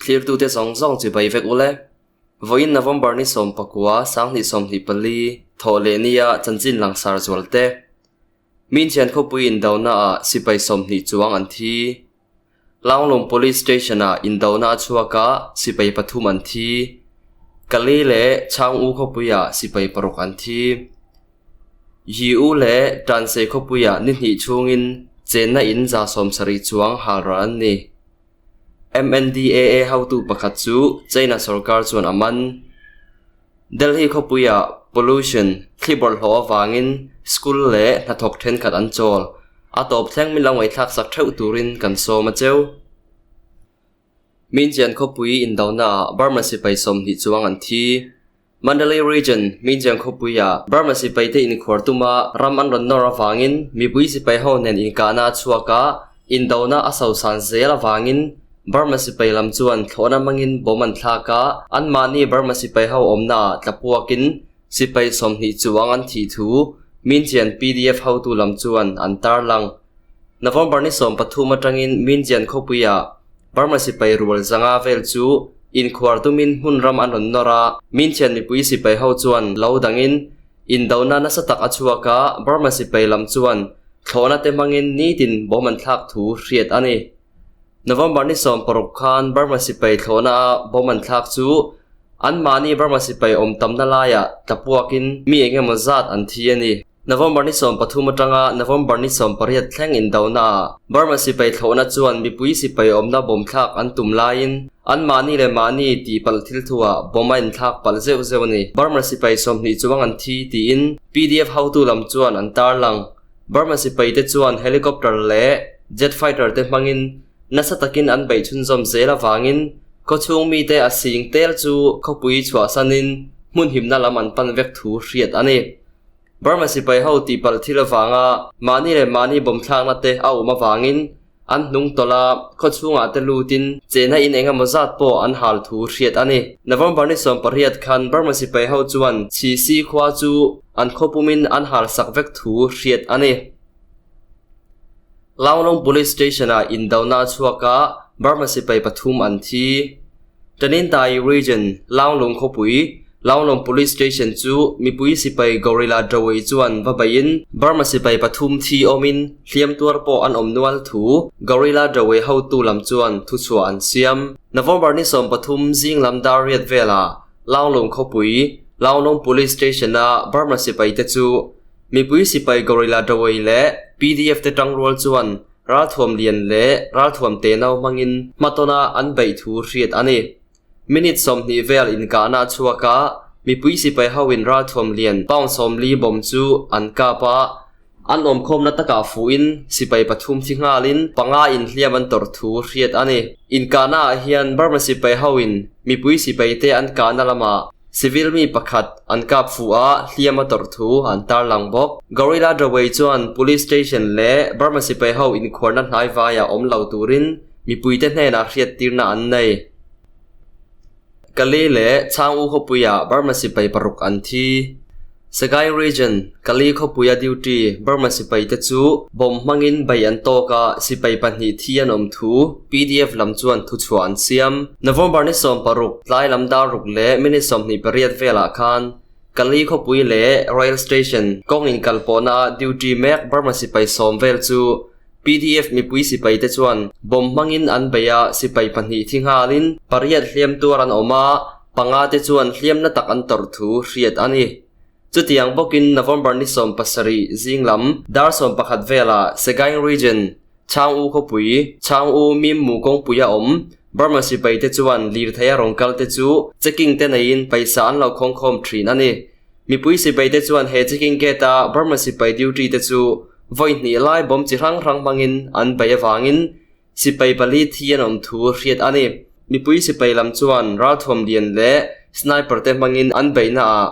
Thlirtute zawng zawng chibai vek ule. Vawiin November ni 19, 2024, thawh leh nia chanchin langsar zual te. Minchian khawpui indona ah sipai 20 chuang an thi. Lawnglawng Police Station ah indona a chhuak a, sipai pathum an thi. Kali leh Chhang U khawpui ah sipai paruk an thi. Yi U leh Tansei khawpui ah ni hnih chhungin chenna in 70 chuang hal ral an ni. MNDAA hotu pakhat chu China sorkar chuan a man. Delhi khawpuiah pollution thli bawlhhlawh avangin school leh hnathawk thenkhat an chawl. A tawp thleng min lo ngaihthlak sak theuh turin kan sawm a cheu. Minjian khawpui indonaah Burma sipai 20 chuang an thi. Mandalay Region, Minjian khawpuiah Burma sipaite inkhuar tuma ram an rawn nawr avangin mipui sipai ho nen inkahna a chhuak a, Indona a sosan zel avangin Burma sipai lam chuan thlawhna hmangin bomb an thlak a, anmahni Burma sipai ho awmnaah tla puakin sipai 20 chuang an thih thu Minjian PDF hotu lam chuan an tarlang. November ni 13 atangin Minjian khawpuiah Burma sipai rual 500 vel chu inkhuar tumin hmun ram an rawn nawr a, Minjian mipui sipai ho chuan lo dangin Indona nasa tak a chhuak a, Burma sipai lam chuan thlawhna te hmangin nitin bawm an thlak thu hriat a ni. November ni 16 khan Burma sipai thlawhna a bawm an thlak chu anmahni Burma sipai awm tamna laiah tla puakin mi eng emaw zat an thi a ni. November ni 13 atanga November ni 18 thleng indona ah Burma sipai thlawhna chuan mipui sipai awmna bawm thlak an tum laiin Anmahni leh mahni tih palh thil thuah bomb a inthlak palh zeuh zeuh a ni. Burma sipai 20 chuang an thi tiin PDF hotu lam chuan an tarlang. Burma sipai te chuan helicopter leh jet fighter te hmangin nasa takin an beih chhunzawm zel avangin khawchhung mite a sing tel chu khawpui chhuahsanin hmun himna lam an pan vek thu hriat a ni. Burma sipai ho tih palh thil avanga mahni leh mahni bomb thlakna te a awm avangin an hnung tawlh a, khawchhungah te lutin chehna in eng emaw zat pawh an hal thu hriat a ni. November ni 18 khan Burma sipai ho chuan Chhisi khua chu an khawpumin an hal sak vek thu hriat a ni. Lawnglawng Police Station-ah indona a chhuak a, Burma sipai pathum an thi. Tanintharyi Region, Lawnglung khawpui, Lawnglung Police Station chu mipui sipai Gorilla Dawei chuan va beiin Burma sipai pathum thi awmin hliam tuar pawh an awm nual thu Gorilla Dawei hotu lam chuan thuchhuah an siam. November ni 13 zing lam dar riat velah Lawnglung khawpui, Lawnglung Police Station-a Burma sipai te chu Mipui sipai Gorilla Dawei leh PDF te tangrual chuan ralthuam lian leh ralthuam tenau hmangin hmatawna an beih thu hriat a ni. Minute 20 vel inkahna a chhuak a, mipui sipai hoin ralthuam lian pound 40 bomb chu an kap a, an awmkhawmna takah fuhin sipai pathum thi nghalin panga inhliam an tawrh thu hriat a ni. Inkahna ah hian Burma sipai hoin mipui sipai te an kahna lamah Civil mi pakhat an kap fuh a, hliam a tawrh thu an tarlang bawk. Gorilla Dawei chuan Police Station leh Burma sipai ho inkhuarna hnai vaiah awm lo turin mipuite hnenah hriattirna an nei. Kali leh Chhang U khawpuiah Burma sipai paruk an thi. Sagaing Region, Kali khawpuia duty Burma sipaite chu bomb hmangin bei an tawk a, sipai pahnih thi an awm thu PDF lam chuan thuchhuah an siam. November ni 16, tlai lam dar ruk leh minute 28 velah khan Kali khawpui leh Rail Station kawng inkalpawhna ah duty mek Burma sipai 10 vel chu PDF mipui sipaite chuan bomb hmangin an bei a, sipai pahnih thi nghalin pariat hliam tuar an awm a, Panga te chuan hliamna tak an tawrh thu hriat a ni. Chutiang bawkin November ni 17 zing lam dar 11 velah Sagaing Region, Chhang U khawpui, Chhang U Mim Mu kawngpui a awm Burma sipai te chuan lirthei a rawn kal te chu checking te neiin paisa an lo khawngkhawm thin a ni. Mipui sipai te chuan he checking gate a Burma sipai duty te chu vawi hnih lai bomb chi hrang hrang hmangin an bei avangin Sipai pali thi an awm thu hriat a ni. Mipui sipai lam chuan ralthuam lian leh sniper te hmangin an beihna ah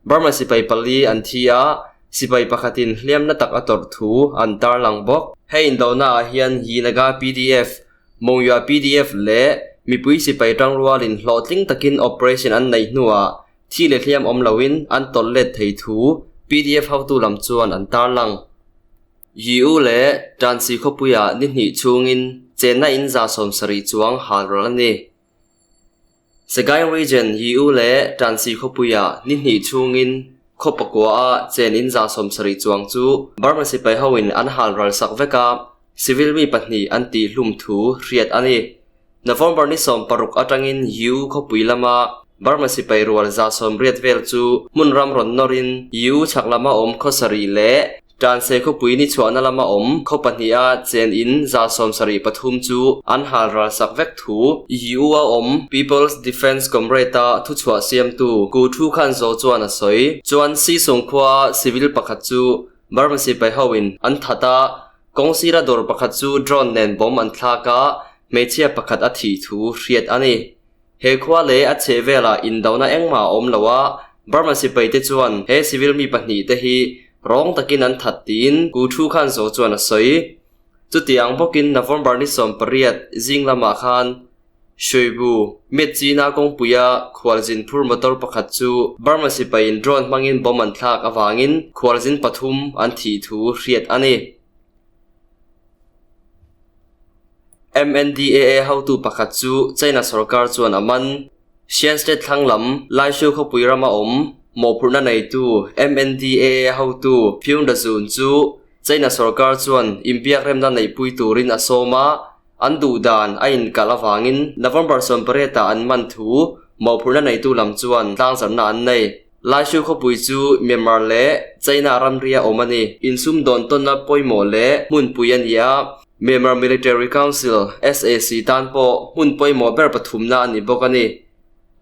Burma sipai pali an thi a, sipai pakhatin hliamna tak a tawrh thu an tarlang bawk. Hei indona ah hian Yinaga PDF, Mongyua PDF leh mipui sipai tangrualin hlawhtling takin operation an neih hnuah thi leh hliam awm loin an tawlh let thei thu PDF hotu lam chuan an tarlang. Yiu leh Tansi khawpuiah ni hnih chhungin chenna in 70 chuang hal ral a ni. Sagaing Region Yu leh Tansi khawpuiah ni hnih chhungin khaw pakua a chen in 70 chuang chu Burma sipai hoin an hal ral sak vek a, civil mi pahnih an tih hlum thu hriat a ni. November ni 16 atangin Yu khawpui lama Burma sipai rual 80 vel chu hmun ram rawn nawrin Yu chhak lama awm khaw sarih leh Tanse khawpui ni chhuahna lama awm khaw pahniha chen in 73 chu an hal ral sak vek thu Yu a awm People's Defence Comrade-a thuchhuah siamtu Ku Thu Khan Zaw chuan a sawi. Chuan Sisung khua civil pakhat chu Burma sipai hoin an that a, kawng sira dawr pakhat chu drone nen bomb an thlak a, hmeichhia pakhat a thih thu hriat a ni. He khua leh a chheh velah indona engmah a awm lo a, Burma sipai te chuan he civil mi pahnih te hi rawng takin an that tiin Ku Thu Khan Zaw chuan a sawi. Chutiang bawkin November ni 18 zing lamah khan Hruibu, Myitkyina kawngpuia khualzin phur motor pakhat chu Burma sipaiin drone hmangin bomb an thlak avangin khualzin pathum an thih thu hriat a ni. MNDAA hotu pakhat chu China sorkar chuan a man. Shan State thlang lam Laishu khawpui rama awm mawhphurhna neitu MNDAA hotu Pyung Dazun chu China sorkar chuan inbiakremna neihpui turin a sawm a, An duh dan a inkalh avangin November 18 ah an man thu mawhphurhna neitu lam chuan tlangzarhna an nei. Laishu khawpui chu Myanmar leh China ramria awm a ni. Insum dawn tawnna pawimawh leh hmunpui a ni a, Myanmar Military Council, SAC, tan pawh hmun pawimawh ber pathumna a ni bawk a ni.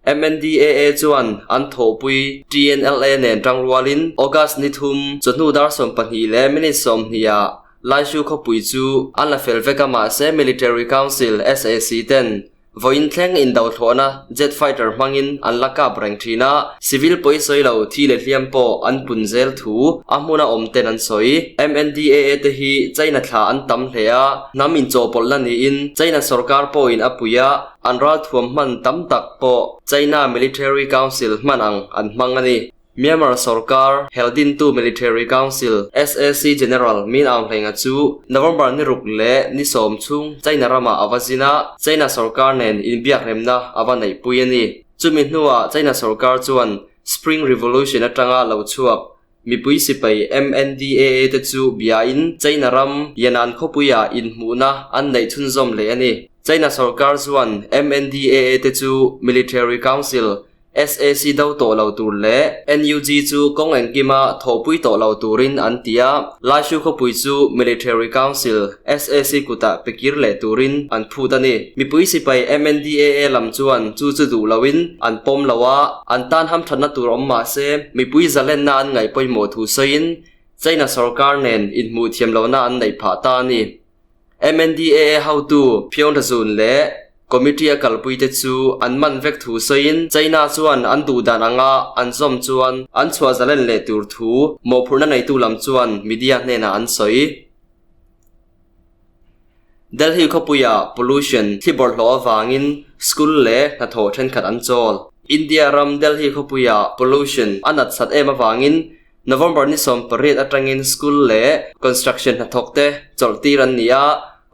MNDAA chuan an thawhpui TNLA nen tangrualin August ni thum chawhnu dar 12 leh minute 20 ah Laishu khawpui chu an la fel vek a mahse Military Council, SAC, ten vawiin thleng indothlawhna jet fighter hmangin an la kap reng thin a, civil pawisawi lo thi leh hliam pawh an pun zel thu a hmuna awm ten an sawi. MNDAA te hi China thla an tam hle a, hnam inchawhpawlhna niin China sorkar pawhin a pui a, an ralthuam hman tam tak pawh China Military Council hman ang an hmang a ni. Myanmar sorkar heldintu Military Council, SAC, General Min Aung Hlaing-a chu November ni ruk leh ni sawm chhung China ramah a va zin a, China sorkar nen inbiakremna a va neihpui a ni. Chumi hnuah China sorkar chuan Spring Revolution atanga lo chhuak mipui sipai MNDAA te chu biain China ram Yan'an khawpuiah inhmuhna an neih chhunzawm leh a ni. China sorkar chuan MNDAA te chu Military Council, SAC do tawh lo tur leh NUG chu kawng engkima thawhpui tawh lo turin an ti a, Laishu khawpui chu Military Council, SAC kutah pe kir leh turin an phut a ni. Mipui sipai MNDAA lam chuan chu chu duh loin an pawm lo a, an tan hamthatna tur awm mah se mipui zalenna an ngaih pawimawh thu sawiin China sorkar nen inhmuh thiam lohna an neih phah ta a ni. MNDAA hotu Pyong Dazun leh Committee a kalpuite chu an man vek thu sawiin China chuan an duh dan anga an zawm chuan an chhuah zalen leh tur thu mawhphurhna neitu lam chuan media hnenah an sawi. Delhi khawpuia pollution thli bawlhhlawh avangin school leh hnathawh thenkhat an chawl. India ram Delhi khawpuia pollution a nat sat em avangin November ni 18 atangin school leh construction hnathawk te chawlh tir an ni a,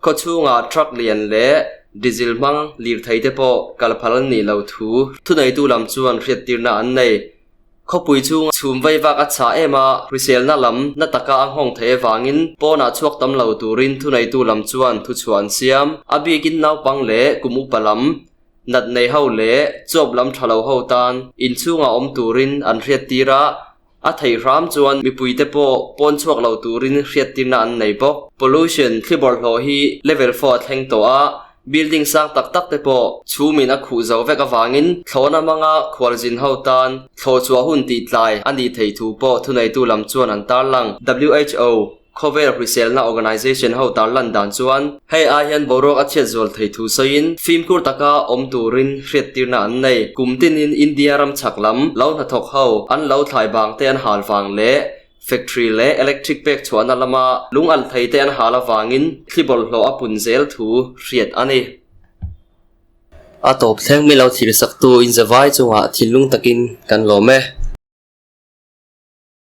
khaw chhungah truck lian leh diesel hmang lirthei te pawh kal phal an nih loh thu thuneitu lam chuan hriattirna an nei. Khawpui chhung chhum vei vak a chhah em a, hriselna lam na taka a nghawng theih avangin pawnah chhuak tam lo turin thuneitu lam chuan thuchhuah an siam. A bikin naupang leh kum upa lam nat nei ho leh chuap lam tha lo ho tan inchhungah awm turin an hriattir a, A theih hram chuan mipuite pawh pawn chhuak lo turin hriattirna an nei bawk. Pollution thli bawlhhlawh hi level four a thleng tawh a, building sang tak tak te pawh chhumin a khuh zo vek avangin thlawhna hmanga khualzin ho tan thlawh chhuah hun tih tlai a nih theih thu pawh thuneitu lam chuan an tarlang. WHO. Khawvel hriselna organisation ho tarlan dan chuan hei ai hian boruak a chhiat zual thei thu sawiin fimkhur taka awm turin hriattirna an nei. Kum tinin India ram chhak lam lo hnathawk ho an lo thlai bang te an hal vang leh factory leh electric pek chhuahna lama lung alh thei te an hal avangin thli bawlhhlawh a pun zel thu hriat a ni. A tawp thleng mi lo thilsaktu inzavai chungah thinlung takin kan lawm e.